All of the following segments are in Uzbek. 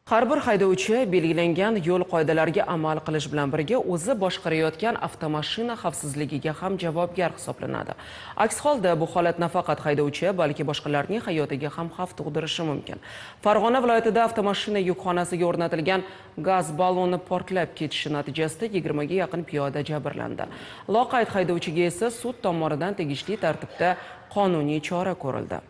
Har bir haydovchi belgilangan yo'l qoidalariga amal qilish bilan birga o'zi boshqarayotgan avtomashina xavfsizligiga ham javobgar hisoblanadi. Aks holda bu holat nafaqat haydovchi, balki boshqalarning hayotiga ham xavf tug'dirishi mumkin. Farg'ona viloyatida avtomashina yukxonasiga o'rnatilgan gaz balloni portlab ketishi natijasida 20 ga yaqin piyoda jabrlandi. Loqayd haydovchiga esa sud tomonidan tegishli tartibda qonuniy chora ko'rildi.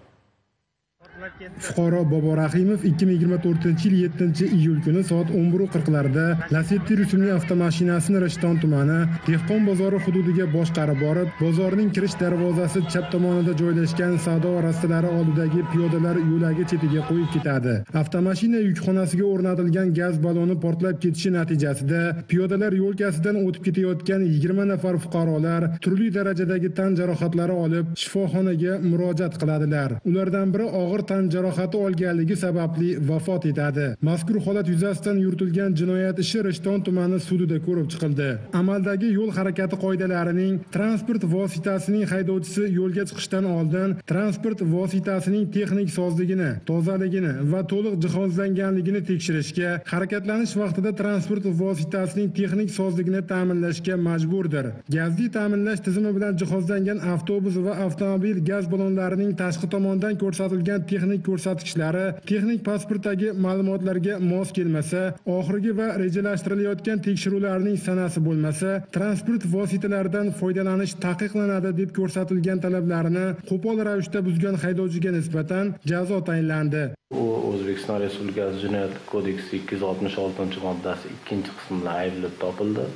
Fuqaro Bobo Rahimov 2024-yil 7-iyul kuni soat 11:40 larda Lacetti rusumli avtomashinasini Rishton tumani Dehqon bozori hududiga boshqarib borib, bozorning kirish darvozasi chap tomonida joylashgan savdo rastalari oldidagi piyodalar yo'lagi chetiga qo'yib ketadi. Avtomashina yukxonasiga o'rnatilgan gaz balloni portlab ketishi natijasida piyodalar yo'lkasidan o'tib ketayotgan 20 nafar fuqarolar turli darajadagi tan jarohatlari olib, shifoxonaga murojaat qiladilar. Ulardan biri og'ir tan jarohati olganligi sababli vafot etadi. Mazkur holat yuzasidan yuritilgan jinoyat ishi Rishton tumani sudida ko'rib chiqildi. Amaldagi yo'l harakati qoidalarining transport vositasining haydovchisi yo'lga chiqishdan oldin transport vositasining texnik sozligini, tozaligini va to'liq jihozlanganligini tekshirishga, harakatlanish vaqtida transport vositasining texnik sozligini ta'minlashga majburdir. Gazli ta'minlash tizimi bilan jihozlangan avtobus va avtomobil gaz ballonlarining tashqi tomondan ko'rsatilgan texnik ko'rsatkichlari texnik pasportdagi ma'lumotlarga mos kelmasa, oxirgi va rejalashtirilayotgan tekshiruvlarning sanasi bo'lmasa, transport vositalaridan foydalanish taqiqlanadi deb ko'rsatilgan talablarni qo'pol ravishda buzgan haydovchiga nisbatan jazo tayinlandi. U O'zbekiston Respublikasi Jinoyat kodeksi 266-moddasi 2-qismi bilan ayblab topildi.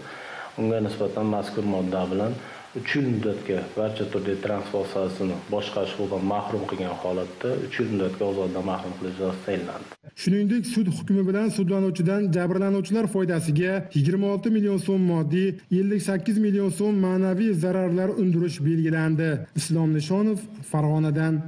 Unga nisbatan mazkur modda bilan 3 yil muddatga barcha turdagi transport vositasini boshqarish huquqidan mahrum qilgan holatda 3 yil muddatga ozodlikdan mahrum qilish jazosi tayinlandi. Shuningdek, sud hukmi bilan sudlanuvchidan jabrlanuvchilar foydasiga 26 million so'm moddiy, 58 million so'm ma'naviy zararlar undirish belgilandi. Islom Nishonov, Farg'onadan.